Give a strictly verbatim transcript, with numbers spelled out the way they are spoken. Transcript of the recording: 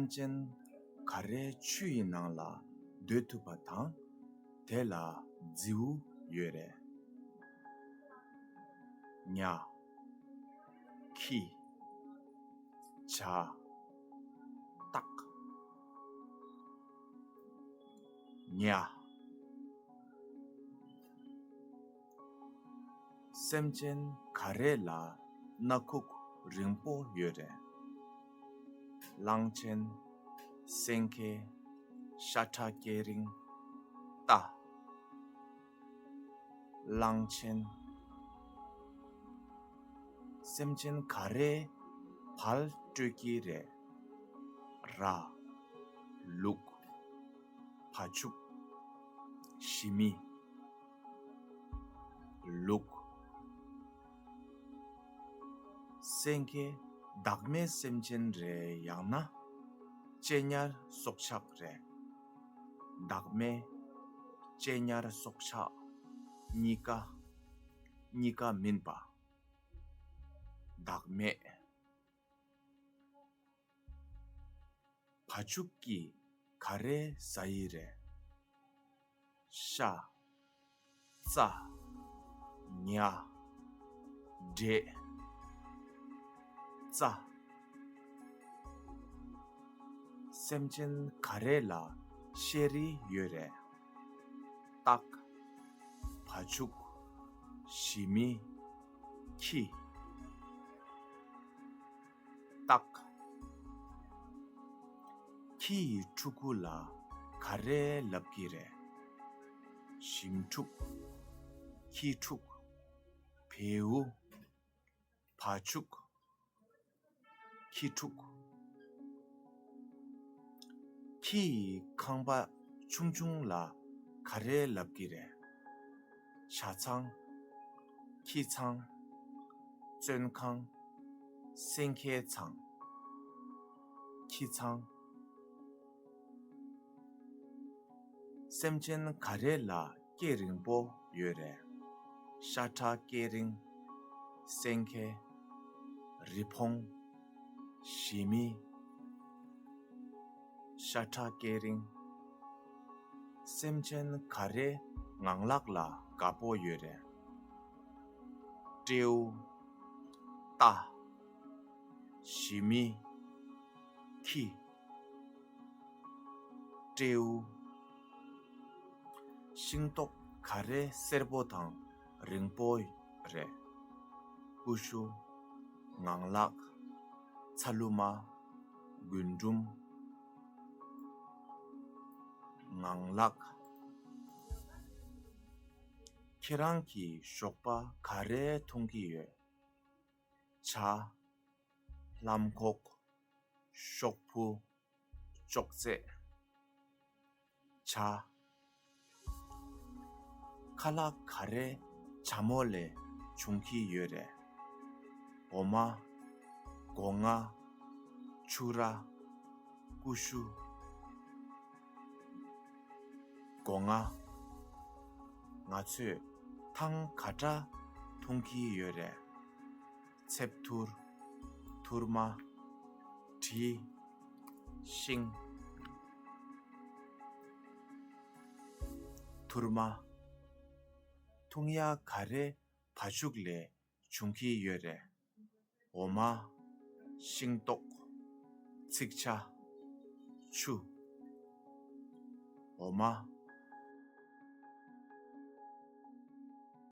སེམས་ཅན་ག་རེ་ཆུ་ཡི་ནང་ལ་སྡོད་ཐུབ་པ་དང་དེ་ལ་རྫིའུ་ཡོད་རེད། ཉ། ཁྱི། བྱ། སྟག་ཉ། སེམས་ཅན་ག་རེ་ལ་སྣ་ཁུག་རིང་པོ་ཡོད་རེད། གླང་ཆེན། སེང་གེ། ཤ་ཁྲག་སྐེ་རིང་། རྟ། གླང་ཆེན། སེམས་ཅན་ག་རེ་བལ་སྤྲོད་ཀྱི་རེད། ར། ལུག་བ་ཕྱུགས། ཞི་མི། ལུག་སེང་གེ་བདག་མེད་སེམས་ཅན་རེད་ཡང་ན་གཅེས་ཉར་སྲོག་ཆགས་རེད། བདག་མེད་གཅེས་ཉར་སྲོག་ཆགས་གཉིས་ཀ་གཉིས་ཀ་མིན་པ། བདག་མེད། བ་ཕྱུགས་ཀྱིས་ག་རེ་ཟ་ཡི་རེད། ཤ། རྩྭ། ཉ། འབྲས། རྩྭ། སེམས་ཅན་ག་རེ་ལ་ཤེལ་རི་ཡོད་རེད། སྟག་བ་ཕྱུགས། ཞི་མི། ཁྱི། སྟག་ཁྱི་ཡི་ཕྲུ་གུ་ལ་ག་རེ་ལབ་ཀྱི་རེད། ཞིམ་ཕྲུག་ཁྱི་ཕྲུག་བེའུ། བ་ཕྱུགས། ཁྱི་ཕྲུག་ཁྱི་ཡི་ཁང་པ་ཆུང་ཆུང་ལ་ག་རེ་ལབ་ཀྱི་རེད། བྱ་ཚང་། ཁྱི་ཚང་། བཙོན་ཁང་། སེང་གེ་ཚང་། ཁྱི་ཚང་། སེམས་ཅན་ག་རེ་ལ་སྐེ་རིང་པོ་ཡོད་རེད། ཤ་ཁྲག་སྐེ་རིང་། སེང་གེ་རི་བོང་། ཞི་མི། ཤ་ཁྲག་སྐེ་རིང་། སེམས་ཅན་ག་རེ་ངང་ལག་ལ་དགའ་པོ་ཡོད་རེད། སྤྲེའུ། རྟ། ཞི་མི། ཁྱི། སྤྲེའུ། ཤིང་ཏོག་ག་རེ་སེར་པོ་དང་རིང་པོ་རེད། ཀུ་ཤུ། ངང་ལག་ཚ་ལུ་མ། རྒུན་འབྲུམ། ངང་ལག་ཁྱེད་རང་གིས་ཞོགས་པ་ག་རེ་འཐུང་གི་ཡོད། ཇ། ལྷམ་གོག་ཤོག་བུ། ཅོག་ཙེ། ཇ། ཁ་ལག་ག་རེ་ཇ་མོ་ལས་བྱུང་གི་ཡོད་རེད། འོ་མ། སྒོ་ང་། ཕྱུ་ར། ཀུ་ཤུ། སྒོ་ང་། ང་ཚོས་ཐང་ག་འདྲ་འཐུང་གི་ཡོད་རེད། ཚེབ་ཐུར། ཐུར་མ། གྲི། ཤིང་། ཐུར་མ། འཐུང་ཡ་ག་རེ་བ་ཕྱུགས་ལས་བྱུང་གི་ཡོད་རེད། འོ་མ། ཤིང་ཏོག་ཚིག་ཆ། ཆུ། འོ་མ།